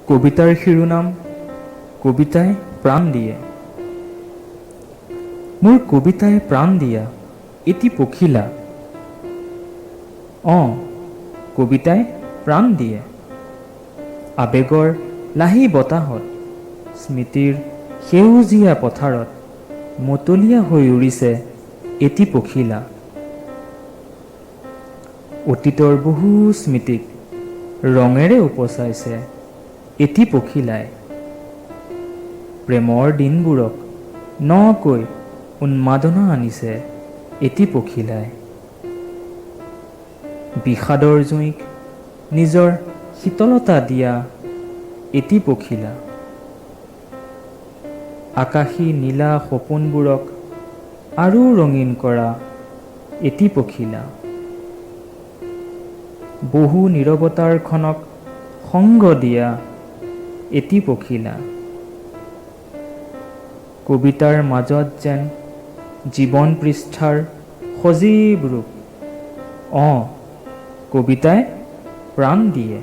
কবিতাৰ শিৰোনাম কবিতাই প্ৰাণ দিয়ে। মোৰ কবিতাই প্ৰাণ দিয়া এটি পখিলা। অঁ, কবিতাই প্ৰাণ দিয়ে। আৱেগৰ লাহি বতাহত, স্মৃতিৰ সেউজীয়া পথাৰত মতলীয়া হৈ উৰিছে এটি পখিলা। অতীতৰ বহু স্মৃতিক ৰঙেৰে উপচাইছে এটি পখিলাই। প্ৰেমৰ দিনবোৰক নকৈ উন্মাদনা আনিছে এটি পখিলাই। বিষাদৰ জুইক নিজৰ শীতলতা দিয়া এটি পখিলা। আকাশী নীলা সপোনবোৰক আৰু ৰঙীন কৰা এটি পখিলা। বহু নীৰৱতাৰ ক্ষণক সংগ দিয়া এটি পখিলা। কবিতাৰ মাজত যেন জীৱন পৃষ্ঠাৰ সজীৱ ৰূপ। অঁ, কবিতাই প্ৰাণ দিয়ে।